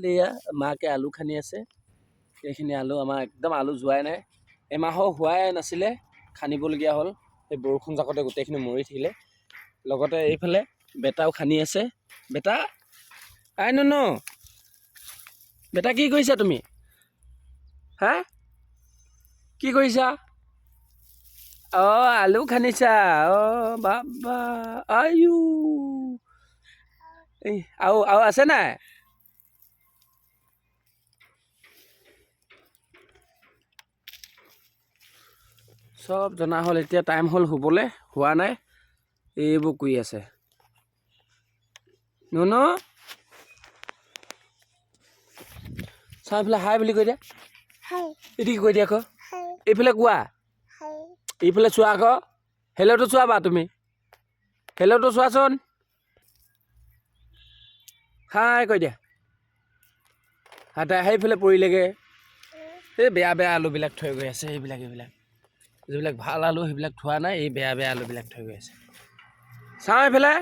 এয়া মাকে আলু খান্দি আছে। এইখিনি আলু আমাৰ একদম আলু যোৱাই নাই, এমাহো হোৱাই নাছিলে, খান্দিবলগীয়া হ'ল। এই বৰষুণ জাকতে গোটেইখিনি মৰি থাকিলে। লগতে এইফালে বেটাও খান্দি আছে। বেটা, আই নুনু, বেটা, কি কৰিছা তুমি? হা, কি কৰিছা? অঁ, আলু খান্দিছা? অঁ বাবা, আয়ু। এই আৰু আছে নাই? চব জনা হ'ল। এতিয়া টাইম হ'ল শুবলৈ, হোৱা নাই, এইবোৰ কৰি আছে। নুনু, চাওঁ, এইফালে হাই বুলি কৈ দিয়া। এইটো কি কৈ দিয়া আকৌ। এইফালে কোৱা, এইফালে চোৱা আকৌ। হেল্ল'টো চোৱা বা তুমি, হেল্ল'টো চোৱাচোন। হাই কৈ দিয়া। হাতে সেইফালে পৰিলেগে। এই বেয়া বেয়া আলুবিলাক থৈ গৈ আছে। এইবিলাক যিবিলাক ভাল আলু, সেইবিলাক থোৱা নাই, এই বেয়া বেয়া আলুবিলাক থৈ গৈ আছে। চাওঁ এইফালে।